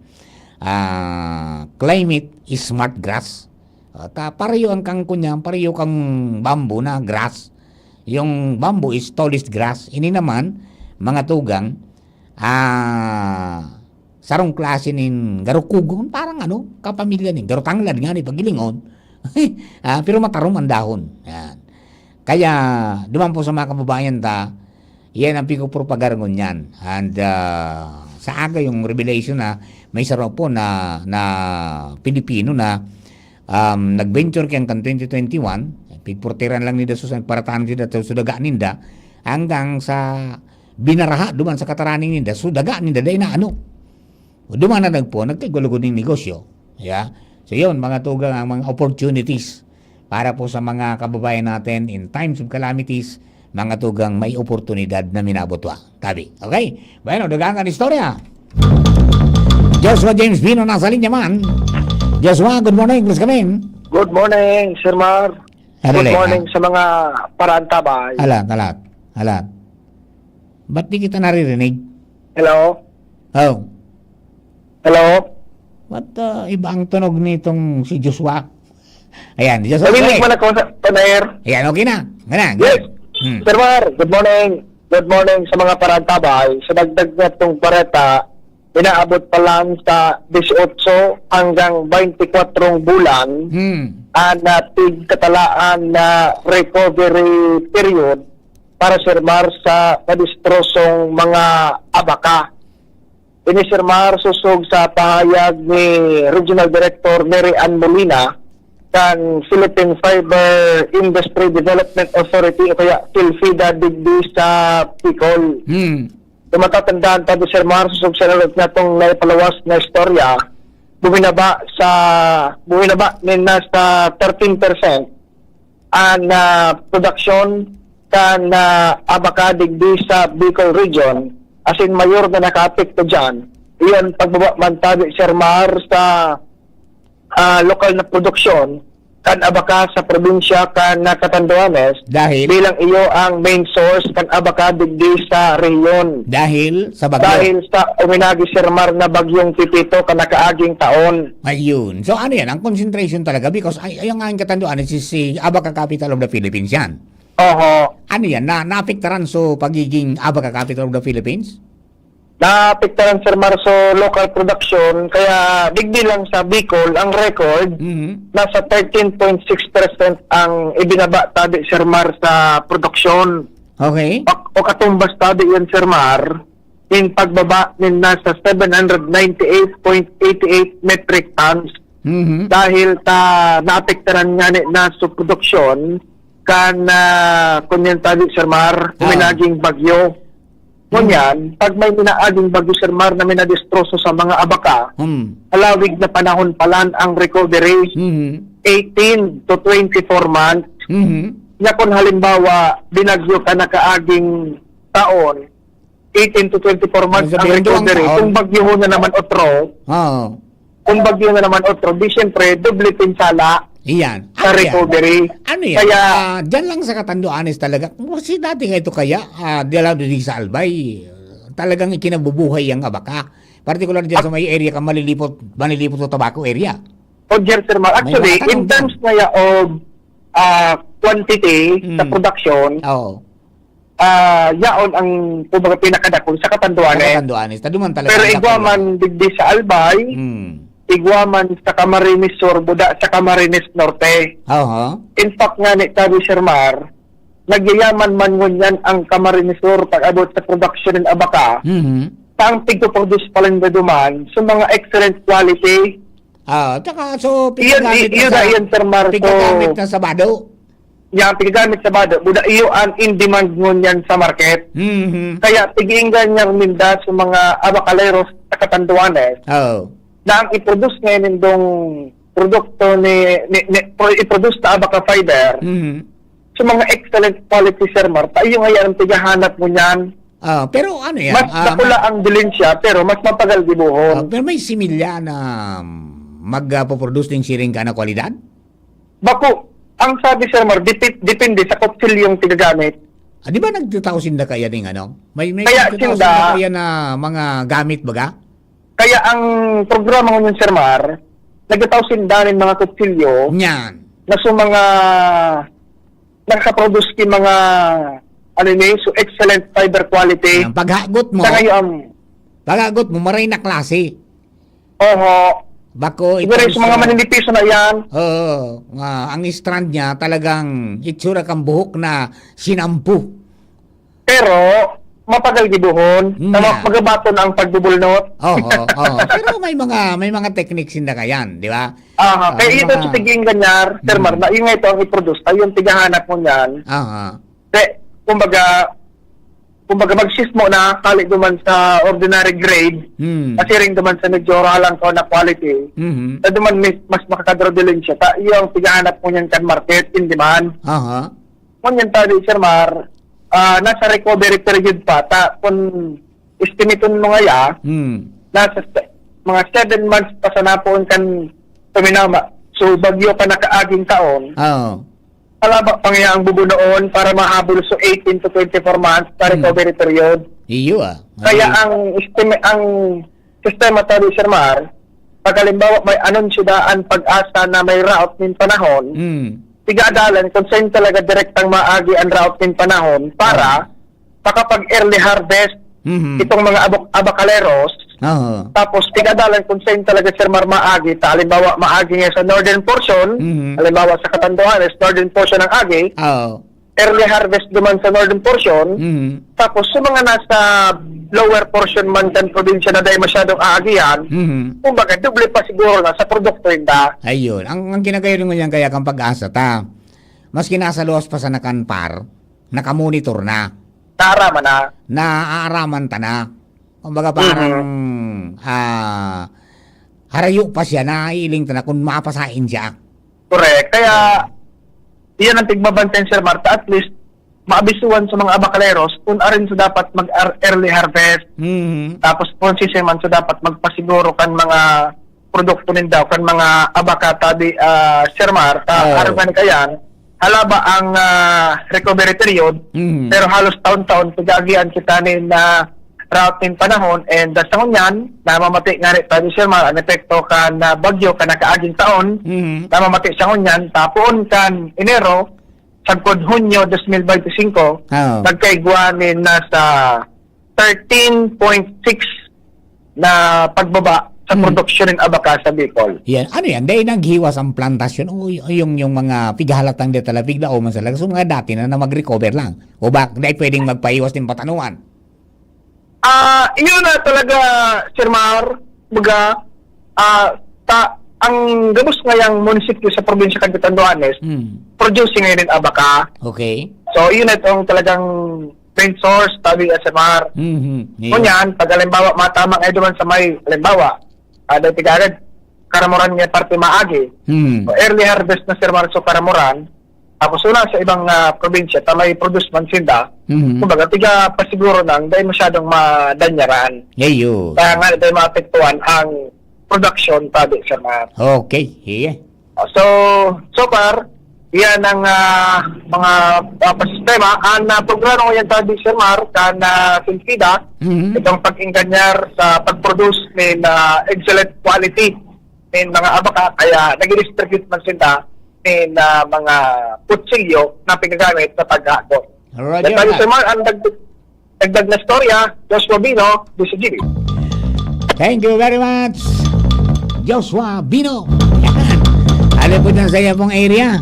Ah, climate smart grass. Ah, ta-, pareho ang kang kunyan, pareho kang bamboo na grass. Yung bamboo is tallest grass. Ini naman, mga tugang, ah, sarong klase nin garukugon, parang ano, kapamilya nin garutanglad nga ni pagilingon. Ah, pero matarom ang dahon. Yan. Kaya, duman po sa mga kababayan ta, Yan ang pigpopropagar ngunyan. And, ah, sa aga yung revelation na may saro po na, na Pilipino na, um, nag-venture kan, kan twenty twenty-one, pigporteran lang ninda, so, paratahan ninda, so, daga ninda, hanggang sa binaraha duman sa kataraning ninda, so, daga ninda, dai na ano. Duman na nagpo, nagkagulugod ning negosyo. Yeah? So, yun, mga tugang ang mga opportunities para po sa mga kababayan natin in times of calamities, mga tugang may oportunidad na minabutwa. Tabi. Okay? Bueno, dagang kan istorya. Joshua James Bino nasa linya man. Joshua, good morning. Please come in. Good morning, Sir Mar. Good Adali, morning ha? Sa mga paraantabay. Alat, alat, alat. Ba't di kita naririnig? Hello? Oh. Hello? Ba't, ah, iba ang tunog nitong si Joshua? Ayan, Joshua, Narinig okay. Mo na ko sa, on air? Ayan, okay na. Ganun, Yes. Ganun. Hmm. Sir Mar, good morning. Good morning sa mga paraantabay. Sa dagdag na itong bareta, inaabot pa lang sa dieciocho hanggang twenty-four bulan Hmm. ang natigkatalaan na recovery period para, Sir Mar, sa nadistrosong mga abaka. Ini, Sir Mar, sosog sa pahayag ni Regional Director Mary Ann Molina kan Philippine Fiber Industry Development Authority o kaya PhilFIDA digdi sa Bicol. Hmm. Kung matatandaan ta, Sir Mar, sosog sa naluto natong naipalawas na istorya, buminaba sa, buminaba nin nasa thirteen percent ang, ah, production kan, ah, abaka digdi sa Bicol Region, asin mayor na nakaapekto diyan. Iyon, pagbaba man tabi, Sir Mar, sa, ah, lokal na produksyon kan abaka sa probinsya kan, ah, Catanduanes, Dahil? bilang iyo ang main source kan abaka digdi sa rehiyon. Dahil sa bagyo? Dahil sa uminagi, Sir Mar, na bagyong Pepito kan nakaaging taon. Ayun. So, ano yan? Ang concentration talaga? Because ay, ay, ang aking Catanduanes is si Abaca Capital of the Philippines yan. Oho. Ano yan? Na, naapektaran so pagiging Abaca Capital of the Philippines? Naapektaran, Sir Mar, so local production, kaya digdi lang sa Bicol, ang record, Mhm. nasa thirteen point six percent ang ibinaba tabi, Sir Mar, sa produksyon. Okay. O, o katumbas tabi yan, Sir Mar, in pagbaba nin nasa seven hundred ninety-eight point eight eight metric tons. Mhm. Dahil ta naapektaran nga ni na sa produksyon kan, ah, kunyan tabi, Sir Mar, Ah. uminaging bagyo. Ngunyan, pag may minaaging bagyo, Sir Mar, na minadestroso sa mga abaka, Hmm. halawig na panahon palan ang recovery, Mhm. eighteen to twenty-four months. Mhm. Nga kung halimbawa, binagyo ka nakaaging taon, eighteen to twenty-four months Ang ang sabihin, duwang recovery. taon. Kung bagyo na naman otro, Oo. kung bagyo na naman otro, di siyempre, doble pinsala Iyan. sa Ano yan? recovery. Ano yan? Kaya Ah, dyan lang sa Catanduanes talaga. Kasi dati nga ito kaya, ah, dala di sa Albay, talagang ikinabubuhay ang abaka. Partikular dyan At sa may area ka, Malilipot, Malilipot o Tabaco area. O, Jer, Sir Mar, May actually, mga in tanong terms dyan. na ya of, ah, quantity sa Mm. production, Oo. ah, yaon ang, kumbaga, pinakadakul sa Catanduanes. Sa Catanduanes. Taduman talaga Pero ang igwa dakul. man digdi sa Albay, Hmm. igwa man sa Camarines Sur, buda sa Camarines Norte. Aha. In fact nga ni Tabi Sir Mar, nagyayaman man ngunyan ang Camarines Sur pag-abot sa production ng abaka. Mhm. Sa ang tigpo-produce pa lang na duman, sa mga excellent quality. Ah, tsaka, so, Iyon, pigagamit i-, na iyon sa, na iyon, Sir Mar. So, pigagamit na sa bado. Yan, pigagamit sa bado. Buda iyo ang in demand ngunyan sa market. Mhm. Kaya, tig-iinggan niya minda sa mga abakaleros sa Catanduanes Oo. na ang i-produce ngayon nindong produkto ni, ni, ni, pro-, i-produce na abaka fiber Mhm. sa mga excellent quality, Sir Mar. Tayo ngayon ang tigahanap mo niyan. Ah, pero ano yan? Mas Ah, dakula ma- ang dilensya, pero mas mapagal gibuhon. Ah, pero may similya na mag, ah, poproduce ning siring ka na kwalidad? Bako, ang sabi, Sir Mar, depe-, depende sa kutsilyong tigagamit. Ah, di ba nagtatao sinda kaya ning ano? May, may Kaya nagtatao sinda sinda kaya na mga gamit, baga? Kaya ang programa ngunyan, Sir Mar, nagtatao sinda ning mga kutsilyo Nyan. na sa mga nakaproduce ki mga, ano ni, so excellent fiber quality. Yan, paghagot mo, Sa ngayon, paghagot mo, maray na klase. Oho. Bako, Siguro itong yung sa mga sa maninipiso na yan. Oo, nga ang strand niya talagang itsura kang buhok na sinampu. Pero, mapagal gibohon, na Yeah. ma-, magabaton ang pagbubulnot. Oho, oho. Pero may mga, may mga techniques sinda kayan, di ba? Aha, Ah, kaya may ito mga sa tig-engañar, Sir Mm. Mar, na yun nga ito ang i-produce, ay yung tighahanap mo niyan. Aha. Kaya, kumbaga, kumbaga, magsismo na, kali duman sa ordinary grade, Hmm. masiring duman sa medyo ralang ka na quality, Mhm. na duman mis-, mas makakadrodilin siya. Ta, yung tighahanap mo niyan kan market, in demand. Aha. Ngunyan tadi, Sir Mar, ah, nasa recovery period pa. Ta, kung estimaton mo ngaya, Hmm. nasa se-, mga seven months pa sa napoon kan tuminama. So, bagyo ka nakaaging taon. Oo. Halaba pa ngaya ang bubunoon para mahabol sa eighteen to twenty-four months sa Hmm. recovery period. Iyo, ah. Kaya Ay. ang estimi-, ang sistema tadi, Sir Mar, pag halimbawa may anunsyo daan PAGASA na may rout nin panahon, Hmm. tig-aadalan kung saan talaga direktang maagi ang rout nin panahon para Ah. makapag-early harvest Mhm. itong mga abak-, abakaleros. Oo. Tapos, tig-aadalan kung saan talaga, Sir Mar, maagi. Ta, halimbawa, maagi nga sa northern portion, Mhm. halimbawa, sa Catanduanes, northern portion ang agi, Oo. early harvest duman sa northern portion. Mhm. Tapos, sa mga nasa lower portion man kan probinsya na dai masyadong aagihan, Mhm. kumbaga, doble pa siguro na sa produkto ninda. Ayun. Ang, ang kinagayon ngunyan kaya kan PAGASA ta, maski nasa luwas pa sana kan PAR, nakamonitor na. Naaraman na. Naaaraman ta na. Kumbaga, parang, Mhm. ah, harayo pa siya, naiiling ta na kung mapasain siya. Correct. Kaya, iyan ang tigmabantayan, Sir Mar, ta at least, maabisuhan sa mga abakaleros kung arin sa dapat mag-ar-, early harvest. Mhm. Tapos, kung sisay man sa dapat magpasiguro kan mga produkto ninda, kan mga abaka tadi, ah, Sir Mar, ta, Oo. aram ka ni kayan, halaba ang, ah, recovery period, Mhm. pero halos taon-taon, pag-aagihan kita nin, ah, rout nin panahon, and, ah, sa ngunyan, namamati nga ni tadi, Sir Mar, ang epekto kan, ah, bagyo kan nakaaging taon, Mhm. namamati sa ngunyan, ta poon kan Enero, sagkod Hunyo dos mil beinti singko, Oo. nagkaigwa nin nasa thirteen point six na pagbaba sa Hmm. produksyon nin abaka sa Bicol. Yan. Ano yan? Dahil naghiwas ang plantasyon o y-, o yung, yung mga pighalatang di talaga, pigdao man sa lagas, so mga dati na, na mag-recover lang? O ba, dahil pwedeng magpahiwas din patanuan? Ah, iyon na talaga, Sir Mar, baga, ah, ta-, ang gabos ngayang munisipyo sa probinsya kan Catanduanes, Hmm. producing ngayon in abaka. Okay. So, yun na itong talagang main source, tabi, Sir Mar. Mhm. Yun. Ngunyan, pag halimbawa, matama ngayon duman sa may, halimbawa, ah, dahil tigagad, Caramoran nga parte maagi. Hmm. So, early harvest na, Sir Mar, so Caramoran. Tapos, una sa ibang, ah, probinsya, ta may produce man sinda. Mhm. Kumbaga, tiga pasiguro nang dahil masyadong madanyaran. Ayun. Kaya nga, dahil maapektuhan ang production, tabi, Sir Mar. Okay. Sige. So, so far, iyan ang, ah, mga, ah, pasistema. Ang, ah, programa ko yan, tabi, Sir Mar, kan, ah, Sinfida, Mhm. itong pag-engañar sa pag-produce nin, ah, excellent quality nin mga abaka, kaya nag-distribute man sinda nin, ah, mga kutsilyo na pinagamit sa paghagot. Alright, Yan tayo, Sir Mar, ang dag-, dagdag na storya, Joshua Bino, D C G B. Thank you very much, Joshua Bino. Yan. Alin po dyan sa iyong area?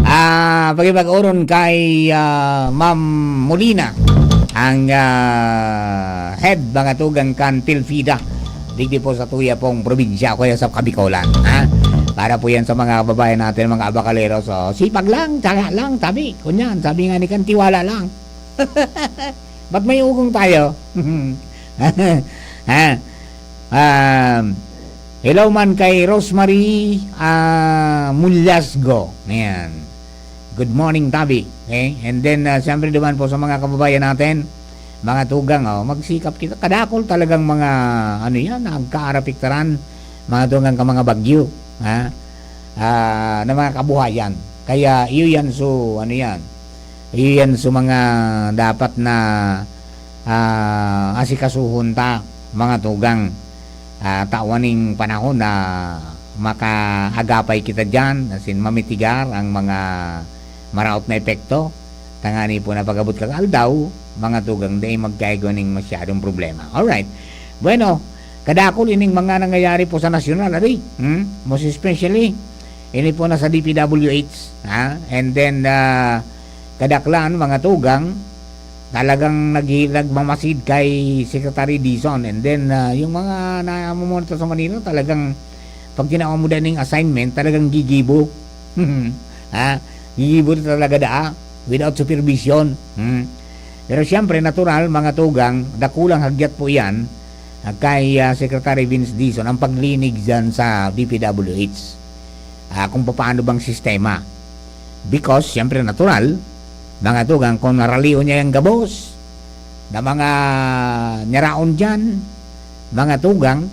Ah, pakipag-oron kay, ah, Ma'am Molina, ang, ah, head mga tugang kan Tilfida. Digdi po sa tuya pong probinsya, kaya sa Kabikolan, ha? Para po yan sa mga kababayan natin, mga abakaleros. Oh, sipag lang, tiyaga lang, sabi. Kunyan, sabi nga ni Kan, tiwala lang. Ba't may ugong tayo? Ha? Um, hello man kay Rosemary, ah, Mulyasgo. Ayan. Good morning, Tabi. Okay? And then, ah, siyempre naman po sa mga kababayan natin, mga tugang, oh, magsikap kita. Kadakol talagang mga, ano yan, nagkaarapiktaran, mga tugang ka mga bagyo, ha? Ah, na mga kabuhayan. Kaya, iyo yan, so, ano yan, iyo yan, so, mga dapat na, ah, asikasuhon ta, mga tugang. Ah, tawan ning panahon na makaagapay kita diyan, as in, mamitigar ang mga maraot na epekto. Tangani po na pag-abot kang aldaw, mga tugang, dai magkaigwa ning masyadong problema. Alright. Bueno, kadakul ining mga nangyayari po sa nasyonal, ari, hmm? Most especially, ini po na sa D P W H, ha? And then, ah, kadaklan, mga tugang, talagang naghi-, nagmamasid kay Secretary Dizon. And then, ah, yung mga namomonitor sa Manila, talagang pag tinawan mo din yung assignment, talagang gigibo. Ha? Gigibo na talaga daa, without supervision. Hmm. Pero siyempre, natural, mga tugang, dakulang hagyat po yan, ah, kay, ah, Secretary Vince Dizon ang paglinig dyan sa D P W H. Ah, kung paano bang sistema. Because, siyempre, natural, mga tugang, kung naralion niya yung gabos na mga nyaraon dyan, mga tugang,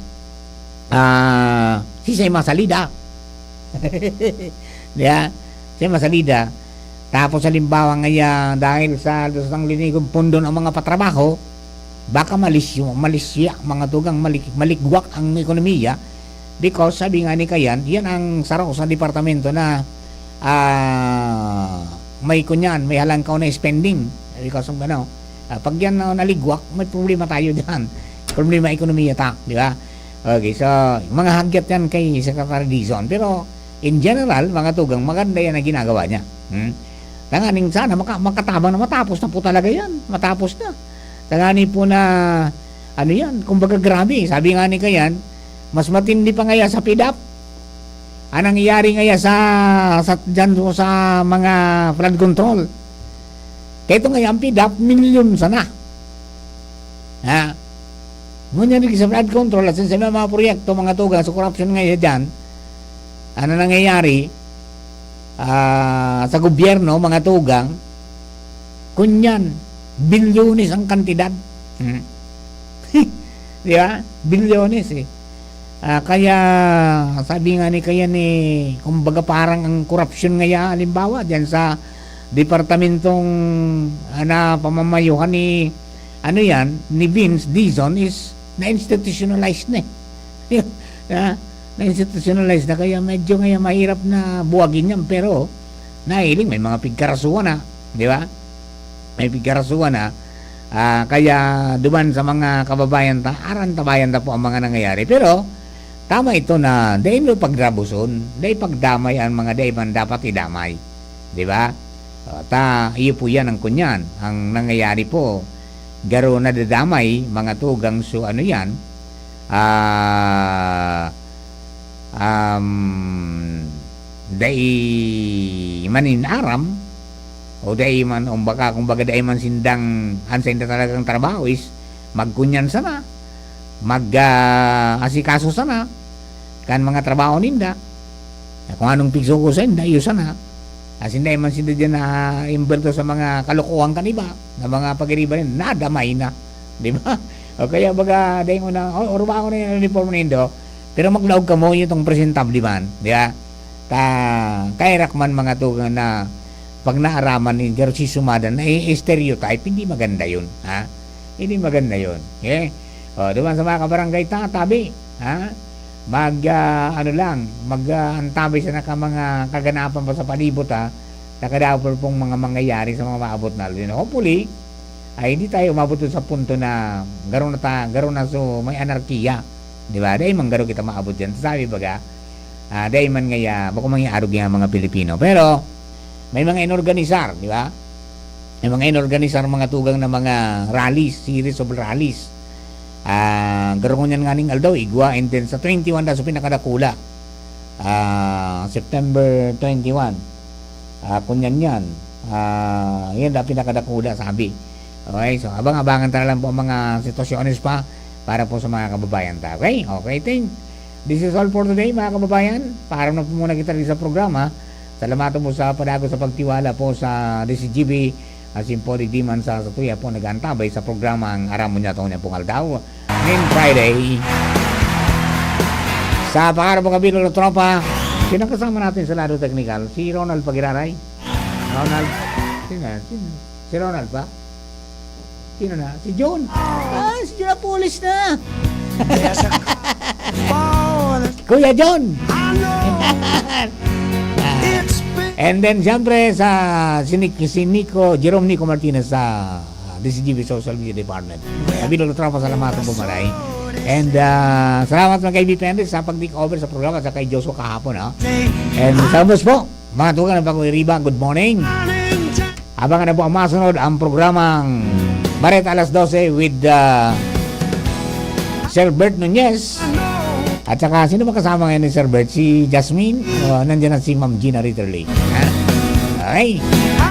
ah, siisay masalida? Di ba? Siisay masalida? Tapos, halimbawa ngaya, dahil sa, sa linigong pondo ng mga patrabaho, baka malisyo, malisya, mga tugang, malik-, maligwak ang ekonomiya. Because, sabi nga ni Kayan, yan ang saro sa departamento na, ah, may kunyan, may halangkaw na spending. Because of ano, ah, pag yan na naligwak, may problema tayo dyan. Problema ekonomiya ta, di ba? Okay, so, mga hagyat yan kay Secretary Dizon. Pero, in general, mga tugang, maganda yan ang ginagawa niya. Hmm? Tanganing sana maka-, makatabang na matapos na po talaga yan. Matapos na. Tanganing po na, ano yan, kumbaga grabe. Sabi nga ni Kayan, mas matindi pa ngaya sa PDAP. Ang nangyayari ngaya sa, sa, dyan po sa mga flood control. Kaya ito ngaya, ang PDAP, milyon sana. Ha? Ngunyan sa flood control, at sa mga, mga proyekto, mga tugang, sa corruption ngaya dyan, ano nangyayari, ah, sa gobyerno, mga tugang, kunyan, bilyones ang kantidad. Hmm. Di ba? Bilyones eh. Ah, kaya, sabi nga ni, kaya ni, kumbaga parang ang korupsyon ngaya, halimbawa, dyan sa departamentong, ah, na pamamayuhan ni, ano yan, ni Vince Dizon is na-institutionalize na eh. Na, na-institutionalize na, kaya medyo ngayon mahirap na buwagin yan, pero nahiling may mga pigkarasuhan na, di ba? May pigkarasuhan na, ah, kaya duman sa mga kababayan ta, arantabayan ta po ang mga nangyayari. Pero, tama ito na dai mo pagdabuson, dai pagdamay ang mga dai man dapat idamay. Di ba? O, ta, iyo po yan ang kunyan. Ang nangyayari po, garo nadadamay, mga tugang, so ano yan, ah, um, dai man in aram, o dai man, kumbaga, kumbaga dai man sindang, an sainda talagang trabaho is magkunyan sana, mag, ah, asikaso sana kan mga trabaho ninda. Na kung anong pigsuko sainda, iyo sana. Asin dai man sinda diyan na-imberto sa mga kalokohan kan iba, na mga pagiriba nin, nadamay na. Di ba? O kaya baga, dai mo na, "O, orubaon na yung uniform nindo, pero maglaog kamo, yung itong presentable man." Di ba? Ta, kaya rak man mga tugang na pag naaraman ni Garciso Madan na i-stereotype, hindi maganda yun. Ha? Hindi maganda yun. Okay? O, duman sa mga kabarangay ta, tabi. Ha? Mag, ah, ano lang, mag, ah, antabay sana ka mga kaganapan pa sa palibot, ha? Sa kadapol pong mga mangyayari sa mga maabot na aldaw. Hopefully, ay hindi tayo umabot dun sa punto na garo na ta-, garo na so may anarkiya. Di ba? Dai man garo kita maabot dyan. Sabi baga, ah, dai man ngaya, bako mangyarog yung mga Pilipino. Pero, may mga inorganisar, di ba? May mga inorganisar, mga tugang na mga rallies, series of rallies. Ah, garo ngunyan nganing aldaw, igwa, and then sa twenty-one na, so pinakadakula. Ah, September twenty-one. Ah, kunyan yan. Ah, yan na pinakadakula, sabi. Okay, so abang-abangan ta na lang po ang mga sitwasyones pa para po sa mga kababayan ta. Okay? Okay, thank. This is all for today, mga kababayan. Paaram na po muna kita rin sa programa. Salamat po sa padago sa pagtiwala po sa D C G B. Asin po, di man sa satuya po nag-aantabay sa programa ang Aram Mo Niya Tong Niya Pong Aldaw. Ngayong Friday. Sa pangarap mo, Kabilog na Tropa, sino kasama natin sa lado teknikal? Si Ronald Pagiraray? Ronald? Sino yan? Sino? Si Ronald pa? Sino na? Si John? Ah, si John Apulis na! Kuya John! And then, siyempre, sa si, Nick, si Nico, Jerome Nico Martinez sa, ah, D C G B Social Media Department. Kabilog na Tropa, salamat sa bumaray. And, ah, salamat mga kay B P Henry sa pag-take over sa programa sa kay Joshua kahapon, ha? And sa ubos po, mga tugang ng Bagong Iriba, good morning. Abangan na po ang masunod, ang programang Bareta Alas Dose with, ah, Sir Bert Nunez. At saka, sino ba kasama ngayon ni Sir Bert? Si Jasmine? O, nandiyan na si Ma'am Gina Ritterly. Ha? Okay.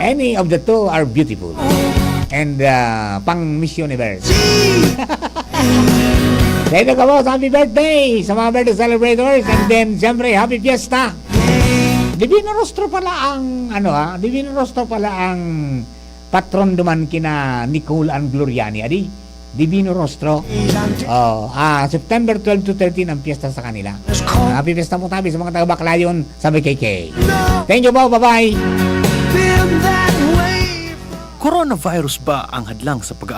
Any of the two are beautiful. And, ah, pang Miss Universe. Dahil ka po, happy birthday sa mga birthday celebrators. And then, siyempre, happy fiesta. Divino Rostro pala ang, ano, ah, Divino Rostro pala ang patron duman kina Nicole and Gloriani, adi? Divino Rostro. Oh, ah, September twelve to thirteen ang piyesta sa kanila. Happy fiesta po tabi sa mga taga Baclayon, sabi kay Kay. Thank you po, bye-bye. Coronavirus ba ang hadlang sa pag